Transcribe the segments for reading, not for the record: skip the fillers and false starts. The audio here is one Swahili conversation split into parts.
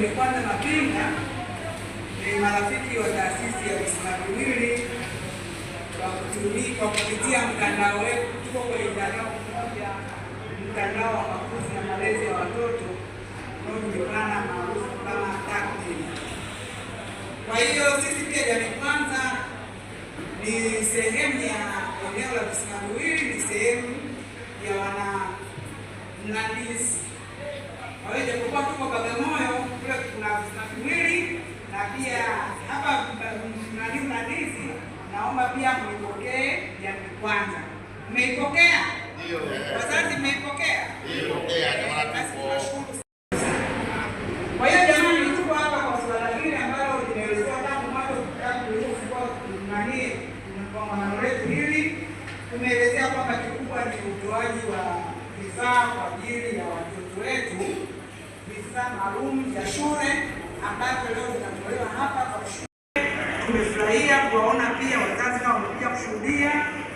Jamii Kwanza Mapinga ni marafiki wa taasisi ya Visima Viwili kwa kupitia mtandao wetu. Tuko kwenye mtandao mmoja, mtandao wa makuzi na malezi ya watoto unaojulikana maarufu kama TACTIL. Kwa hiyo sisi pia Jamii Kwanza ni sehemu ya eneo la Visima Viwili, ni sehemu ya wana Mlandizi. Kwa hiyo japokuwa tuko Bagamoyo, kule kuna visima viwili na pia hapa Mlandizi, naomba pia mlipokee Jamii Kwanza. Mmeipokea? Ndio. Wazazi mmeipokea? Ndio. Basi tunashukuru sana. Kwa hiyo jamani, tuko hapa kwa suala hili ambalo limeelezewa tangu mwanzo, tangu tulipofungua nani kongamano letu hili. Tumeelezea kwamba kikubwa ni utoaji wa vifaa kwa ajili ya watoto wetu, vifaa maalum vya shule ambavyo leo vinatolewa hapa kwa shule. Tumefurahia kuwaona pia wazazi nao wamekuja kushuhudia,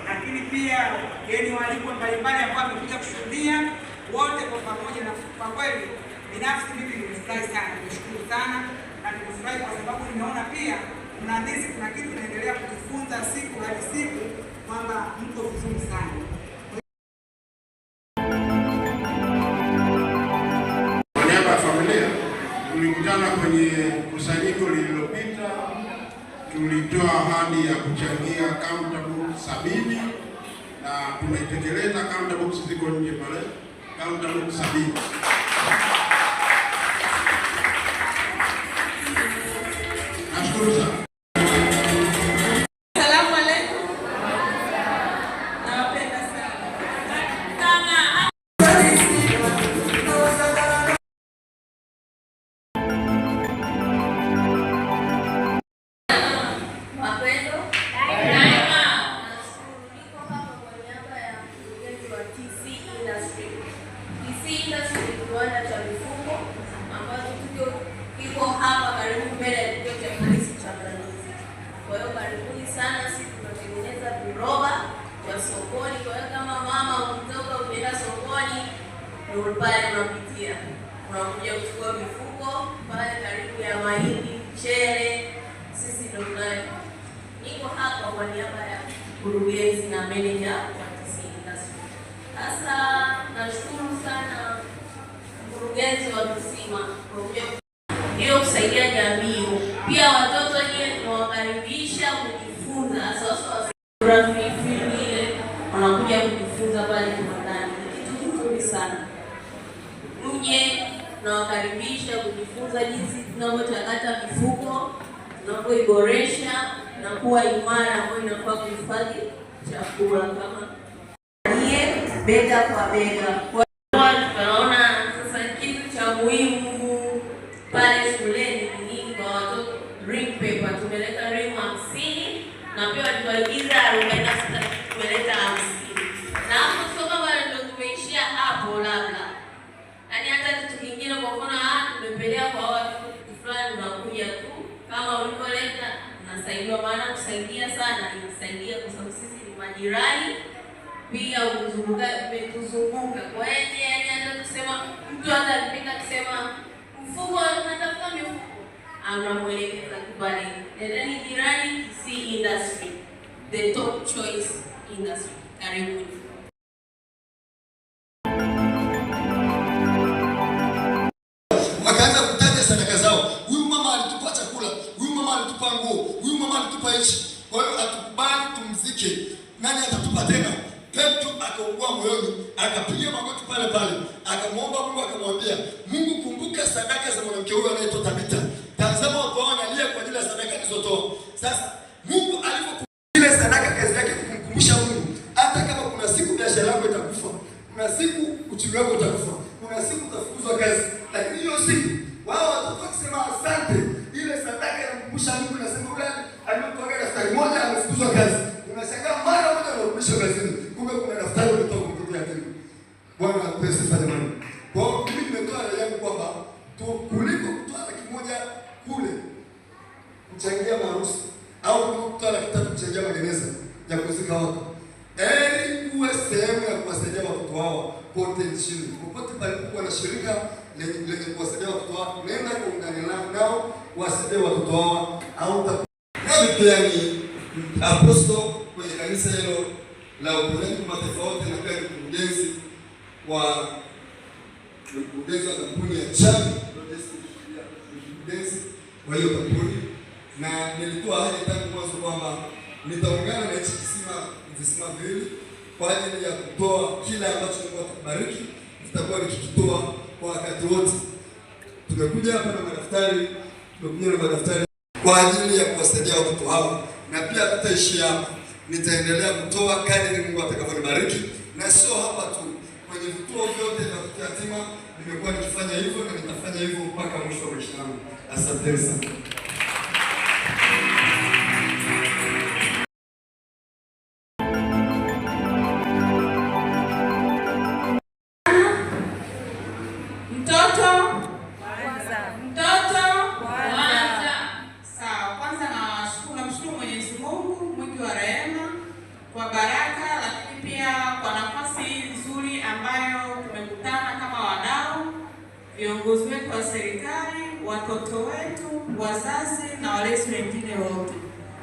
lakini pia wageni waalikwa mbalimbali ambao wamekuja kushuhudia wote kwa pamoja. Na kwa kweli binafsi mimi nimefurahi sana, nimeshukuru sana na nimefurahi kwa sababu nimeona pia Mlandizi kuna kitu tunaendelea kujifunza siku hadi siku kwamba mko vizuri sana. Kwa niaba ya familia tulikutana kwenye kusanyiko lililopita, tulitoa ahadi ya kuchangia counter box 70 na tumeitekeleza. Counter box ziko nje pale, counter box 70. Nashukuru sana. Salamu alaikum. Nawapenda sana. Sana. Mapendo daima. Nashukuru, niko hapa kwa niaba ya mkurugenzi wa TC Industry. TC Industry ni kiwanda cha mifuko ambacho kiko hapa karibu mbele ya kituo cha polisi cha Mlandizi. Kwa hiyo karibuni sana, sisi tunatengeneza viroba vya sokoni. Kwa hiyo kama mama ukitoka ukienda sokoni ndio pale unapitia, unakuja kuchukua mifuko pale karibu ya mahindi, mchele, sisi ndio tunayo. Niko hapa kwa niaba ya mkurugenzi na meneja wa TC Industry. Sasa nashukuru sana mkurugenzi wa Kisima kwa kuja hiyo kusaidia jamii. Pia watoto nyie tunawakaribisha kujifunza, hasa hasa ile wanakuja kujifunza pale kiwandani. Ni kitu kizuri sana. Mje, tunawakaribisha kujifunza jinsi tunavyochakata mifuko, tunavyoiboresha na kuwa imara, ambayo inakuwa kuhifadhi chakula kama nie bega kwa bega. Kwa hiyo tunaona sasa kitu cha muhimu pale shuleni ni nini kwa watoto? Ring paper tumeleta ring 50 na pia walituagiza 46, tumeleta 50. Na hapo sio kama ndio tumeishia hapo, labda yaani hata kitu kingine, kwa mfano tumepelea kwa watu kitu fulani, unakuja tu kama ulivyoleta unasaidiwa. Maana kusaidia sana inasaidia, kwa sababu sisi ni majirani pia ukuzunguka umetuzunguka. Kwa hiyo yaani hata kusema mtu hata akipita kusema mfuko, unatafuta mifuko, anamwelekeza tu pale, nendeni jirani TC Industry, the top choice industry. Karibuni. Wakaanza kutaja sadaka zao. Huyu mama alitupa chakula, huyu mama alitupa nguo, huyu mama alitupa hichi. Kwa hiyo hatukubali tumzike. Nani atatupa tena? Petro akaugua moyoni, akapiga magoti pale pale, akamwomba Mungu, akamwambia Mungu, kumbuka sadaka za mwanamke huyu anaitwa Tabita. Tazama watu hao wanalia kwa ajili ya sadaka alizotoa. Sasa Mungu alivyo ile sadaka, kazi yake kumkumbusha Mungu, hata kama kuna siku biashara yako itakufa, kuna siku uchumi wako utakufa, kuna siku utafukuzwa kazi, lakini hiyo siku wao watoto wakisema asante, ile sadaka inamkumbusha Mungu, inasema yule aliyetoa daftari moja amefukuzwa kazi. Unashangaa mara moja anarudishwa kazini, kumbe kuna daftari umetoa kwa mtoto yatima. Bwana akupe sifa jamani. Kwa hiyo mimi nimetoa rai yangu kwamba kuliko kutoa 100,000 kule kuchangia maharusi au kuliko kutoa 300,000 kuchangia magereza ya kuzika watu, heri uwe sehemu ya kuwasaidia watoto wao kote nchini. Popote palipokuwa na shirika lenye kuwasaidia watoto wao, nenda kuungane kuwasaidia watoto hawa au nami pia ni aposto kwenye kanisa hilo la uponyaji kwa mataifa yote, na pia ni mkurugenzi wa kampuni ya Chami Logistics, mkurugenzi wa hiyo kampuni, na nilitoa ahadi tangu mwanzo kwamba nitaungana na hichi visima viwili kwa ajili ya kutoa kile ambacho Mungu atakubariki, nitakuwa nikikitoa kwa wakati wote. Tumekuja hapa na madaftari, tumekuja na madaftari kwa ajili ya kuwasaidia watoto hao, na pia tutaishia hapa, nitaendelea kutoa kadri Mungu atakavyonibariki, na sio hapa tu, kwenye vituo vyote vya watoto yatima nimekuwa nikifanya hivyo na nitafanya hivyo mpaka mwisho wa maisha yangu. Asanteni sana. Mtoto kwanza. Mtoto kwanza. Sawa, kwanza namshukuru Mwenyezi Mungu mwingi wa rehema kwa baraka, lakini pia kwa nafasi hii nzuri ambayo tumekutana kama wadau, viongozi wetu wa serikali, watoto wetu, wazazi na walezi wengine wote.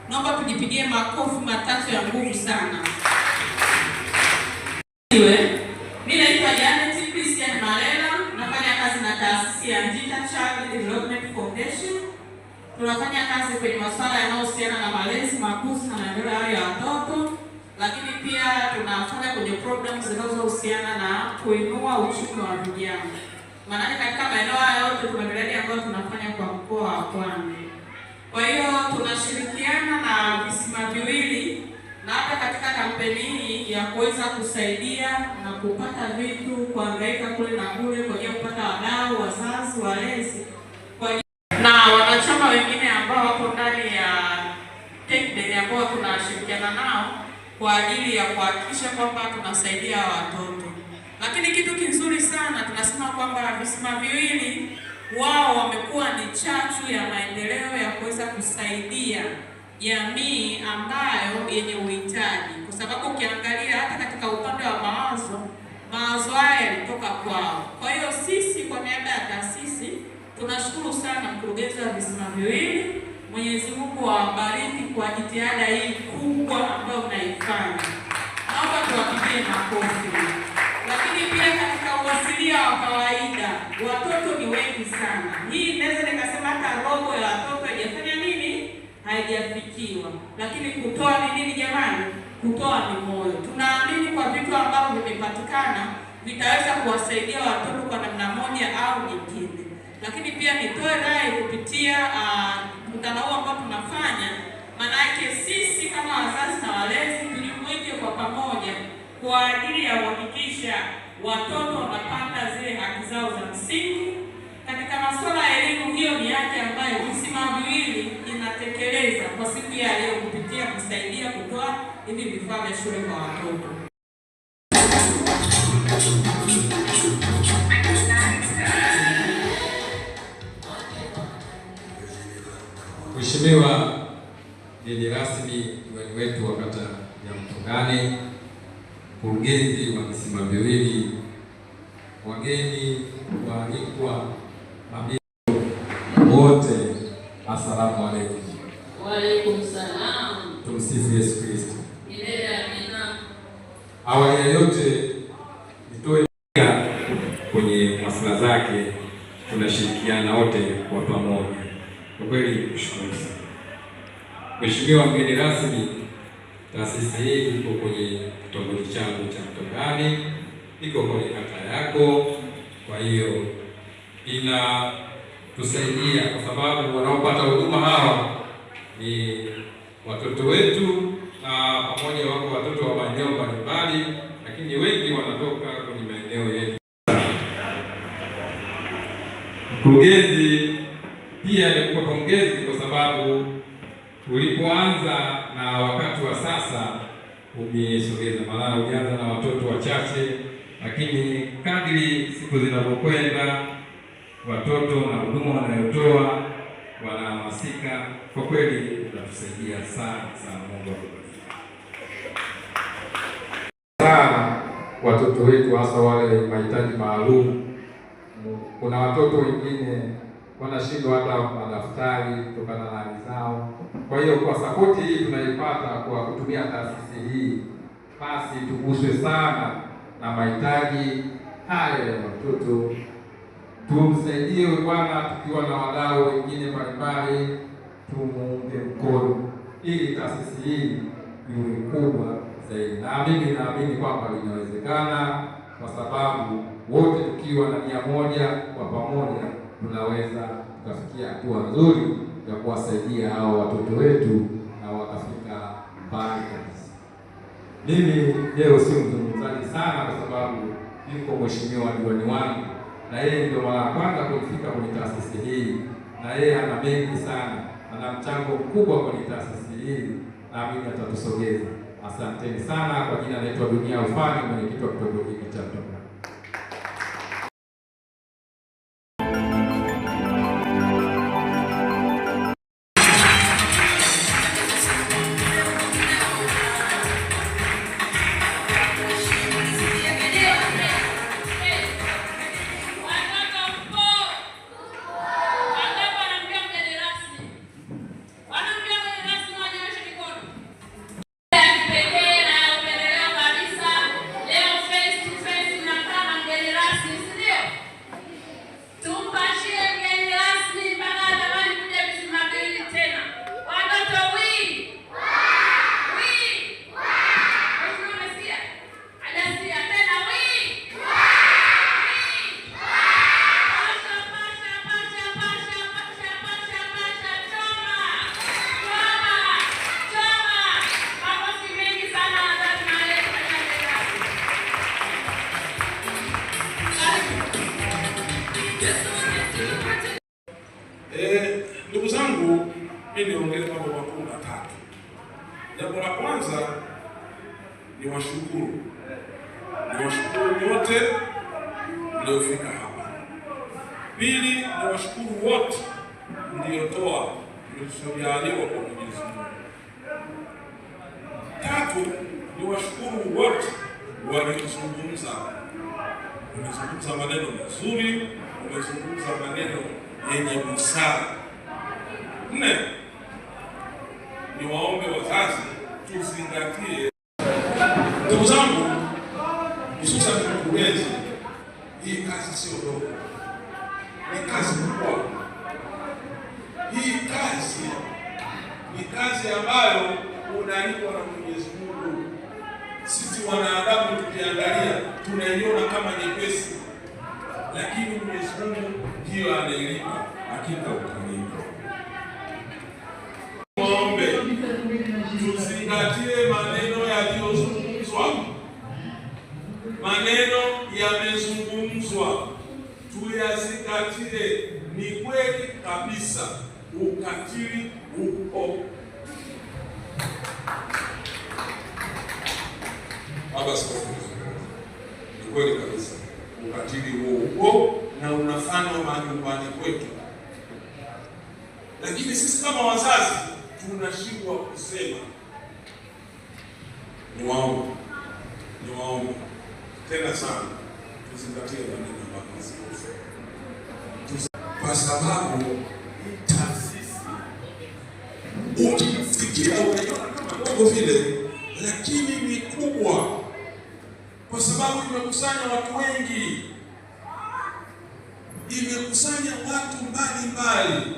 Naomba tujipigie makofi matatu ya nguvu sana. Mimi naitwa Janet Christian Malela, nafanya kazi na taasisi ya Njita Child Development Foundation. Tunafanya kazi kwenye masuala yanayohusiana na malezi, makuzi na maendeleo ya watoto, lakini pia tunafanya kwenye programs zinazohusiana na kuinua uchumi wa vijana. Maanake katika maeneo haya yote tuna miradi ambayo tunafanya kwa mkoa wa Pwani. Kwa hiyo tunashirikiana na visima viwili na hata katika kampeni hii ya kuweza kusaidia na kupata vitu, kuhangaika kule na kule kwa ajili ya kupata wadau, wazazi, walezi na wanachama wengine ambao wako ndani ya TECDEN ambao tunashirikiana nao kwa ajili ya kuhakikisha kwamba tunasaidia watoto. Lakini kitu kizuri sana tunasema kwamba visima viwili wao wamekuwa ni chachu ya maendeleo ya kuweza kusaidia jamii ambayo yenye uhitaji, kwa sababu ukiangalia hata katika upande wa mawazo haya yalitoka kwao. Kwa hiyo sisi kwa niaba ya taasisi tunashukuru sana mkurugenzi wa visima viwili. Mwenyezi Mungu awabariki kwa jitihada hii kubwa ambayo mnaifanya. Naomba tuwapigie makofi. Lakini pia katika uasilia wa kawaida watoto ni wengi sana. Hii naweza nikasema hata robo ya watoto haijafanya nini? Haijafikiwa. Lakini kutoa ni nini jamani? Kutoa ni moyo. Tunaamini kwa vitu ambavyo vimepatikana vitaweza kuwasaidia watoto kwa namna moja au nyingine. Lakini pia nitoe rai kupitia mkutano huu ambao tunafanya, maanake sisi kama wazazi na walezi tujumuike kwa pamoja kwa ajili ya kuhakikisha watoto wanapata zile haki zao za msingi katika masuala ya elimu. Hiyo ni haki ambayo visima viwili inatekeleza kwa siku ya leo kupitia kusaidia kutoa hivi vifaa vya shule kwa watoto. Mheshimiwa mgeni rasmi, diwani wetu wa kata ya Mtongani, mkurugenzi wa visima viwili, wageni waalikwa, mabibi wote, asalamu alaykum. Wa alaykum salam. Tumsifu Yesu Kristo. Milele amina. Awali ya yote nitoe kwenye hafla zake, tunashirikiana wote kwa pamoja. Kwa kweli kushukuru sana Mheshimiwa mgeni rasmi, taasisi hii iko kwenye kitongoji changu cha Mtongani, iko kwenye kata yako, kwa hiyo inatusaidia kwa sababu wanaopata huduma hawa ni watoto wetu, na pamoja wako watoto wa maeneo mbalimbali, lakini wengi wanatoka kwenye maeneo yetu. Mkurugenzi, pia nikupa pongezi kwa sababu ulipoanza na wakati wa sasa umesogeza, maana ulianza na watoto wachache, lakini kadri siku zinavyokwenda watoto na huduma wanayotoa wanahamasika. Kwa kweli unatusaidia sana sana. Mungu akubariki sana watoto wetu, hasa wale wenye mahitaji maalum. Kuna watoto wengine wanashindwa hata madaftari kutokana na hali zao. Kwa hiyo kwa sapoti hii tunaipata kwa kutumia taasisi hii, basi tuguswe sana na mahitaji haya ya watoto, tumsaidie bwana, tukiwa na wadau wengine mbalimbali, tumuunge mkono ili taasisi hii iwe kubwa zaidi. Na mimi naamini kwamba linawezekana, kwa sababu wote tukiwa na nia moja kwa pamoja tunaweza tukafikia hatua nzuri ya kuwasaidia hao watoto wetu na wakafika mbali kabisa. Mimi leo si mzungumzaji sana, kwa sababu yuko mheshimiwa diwani wangu, na yeye ndio mara ya kwanza kufika kwenye taasisi hii, na yeye ana mengi sana, ana mchango mkubwa kwenye taasisi hii, naamini atatusogeza. Asanteni sana. Kwa jina naitwa Dunia Alfani, mwenyekiti wa kitongoji hiki cha Mtongani. Watoto mpo? Wangapi wanamjua mgeni rasmi? Wanamjua mgeni rasmi, wanyooshe mikono. Ya kipekee na ya upendeleo kabisa. Leo face to face mnakaa na mgeni rasmi, si ndio? Tumpashie mgeni rasmi mpaka atamani kuja Visimabili tena. Watoto wi! Wi! Mheshimiwa umesikia? Hajasikia tena wi! Pasha, pasha, pasha, pasha, pasha, pasha, pasha, choma! Choma! Choma! Makofi mengi sana wazazi na walezi katika mgeni rasmi. Karibu. Ndugu zangu, mimi niongee mambo makuu matatu. Jambo la kwanza ni washukuru nyote mliofika hapa. Pili, ni washukuru wote mliotoa mlichojaliwa kwa Mwenyezi Mungu. Tatu, ni washukuru wote waliozungumza. Wamezungumza maneno mazuri, wamezungumza maneno yenye busara. Nne, ni waombe wazazi tuzingatie. Ndugu zangu, hususan mkurugenzi, hii kazi sio ndogo, ni kazi kubwa. Hii kazi ni kazi ambayo unalipwa na Mwenyezi Mungu. Sisi wanadamu tukiangalia tunaiona kama nyepesi, lakini Mwenyezi Mungu ndiyo anailipa. Hakika utalipa. Waombe tuzingatie maneno yaliyozungumzwa. Maneno yamezungumzwa, tuyazingatie. Ni kweli kabisa, ukatili upo. Baba Askofu, ni kweli kabisa, ukatili huo upo na unafanywa majumbani kwetu, lakini sisi kama wazazi tunashindwa kusema. Niwaombe tena sana, tuzingatie maneno ya Baba Askofu, kwa sababu hii taasisi ukifikiria unaiona kama ndogo vile, lakini ni kubwa, kwa sababu imekusanya watu wengi, imekusanya watu mbalimbali.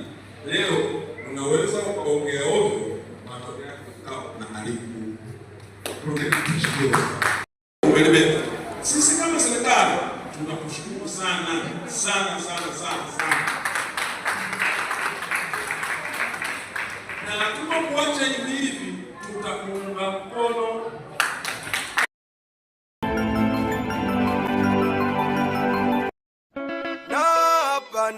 Leo unaweza ukaongea ovyo, matokeo yake ukawa unaharibu. Sisi kama serikali tunakushukuru sana sana sana sana sana, na hatutokuacha hivi hivi, tutakuunga mkono. Naapa.